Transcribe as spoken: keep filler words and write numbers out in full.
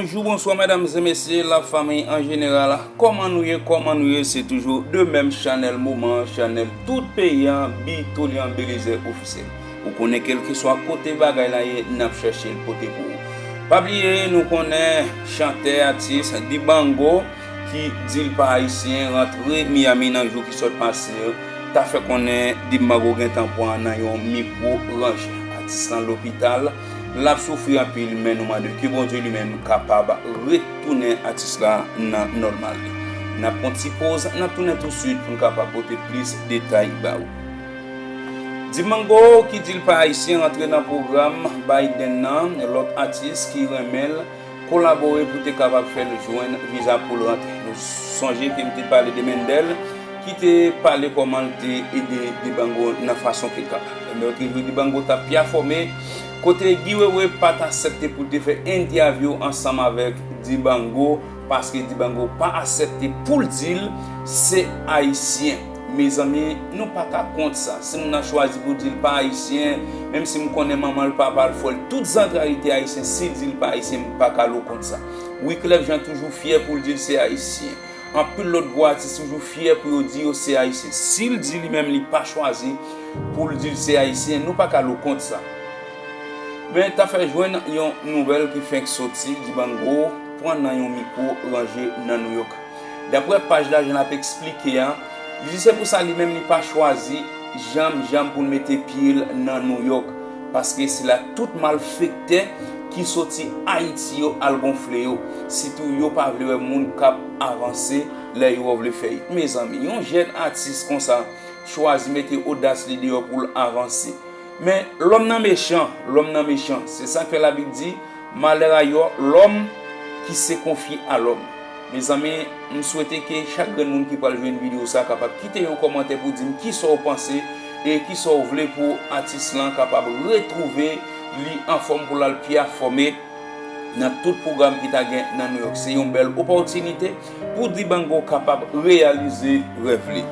Bonjou, bonswa, medam e mesye, lafanmi an jeneral. Kòman nou ye? Kòman nou ye? Se toujou de menm chanèl moman, chanèl tout peyi an, Bitolyan Belize ofisyèl. Ou konnen, kèlkeswa kote bagay la ye, n ap chèche l pote pou ou. Pa bliye, nou konnen chantè, atis Dibango, ki di l pa ayisyen, rantre Miami nan jou ki sot pase, ta fè konnen Dibango gentan pran nan yon mikwo ranje. Atis lan lopital, l ap soufri anpil, men nou mande ke Bondye li menm kapab retounen atis la nan nòmal li. N ap pran ti poz, n ap tounen tousuit pou n kapab pote plis detay ba ou. Dibango ki di l pa ayisyen rantre nan pwogram Biden nan, lòt atis ki renmen l kolabore pou te kapab fè l jwenn viza pou l rantre. Nou sonje ke m te pale de Mendel, ki te pale kòman l te ede Dibango nan fason ke l kapab. Ebyen, otrejou Dibango t ap pyafòme, kote Guy Wewe pa t aksepte pou l te fè entèvyou ansanm avèk Dibango, paske Dibango pa aksepte pou l di l se ayisyen. Mezanmi, nou pa ka kont sa. Si moun nan chwazi pou di l pa ayisyen, menm si m konnen manman l, papa l, frè l, tout zantray li te ayisyen, si l di l pa ayisyen, m pa ka lo kont sa. Wyclef Jean toujou fyè pou l di l se ayisyen. Anpil lòt gwo atis toujou fyè pou yo di yo se ayisyen. Si l di li menm li pa chwazi pou l di l se ayisyen, nou pa ka lo kont sa. Men ta fè jwenn yon nouvèl ki fenk soti, Dibango pran nan yon mikwo ranje nan Nouyòk. Daprè paj la, jan l ap eksplike a, li di se pou sa li menm li pa chwazi janm, janm pou l mete pye l nan Nouyòk, paske se la tout malfektè ki soti Ayiti yo al gonfle yo, sitou yo pa vle wè moun k ap avanse lè yo vle fè it. Mezanmi, yon jèn atis konsa chwazi mete odas li deyò pou l avanse. Men, lòm nan mechan, lòm nan mechan. Se sa k fè Labib di, malè a lòm ki se konfye a lòm. Mezanmi, m swete ke chak grenn moun ki pral jwenn videyo sa kapab kite yon kòmantè pou di m kisa w panse e kisa w vle pou atis lan kapab retwouve li anfòm pou l al pyafòme nan tout pwogram ki ta gen nan Nouyòk. Se yon bèl opòtinite pou Dibango kapab reyalize rèv li.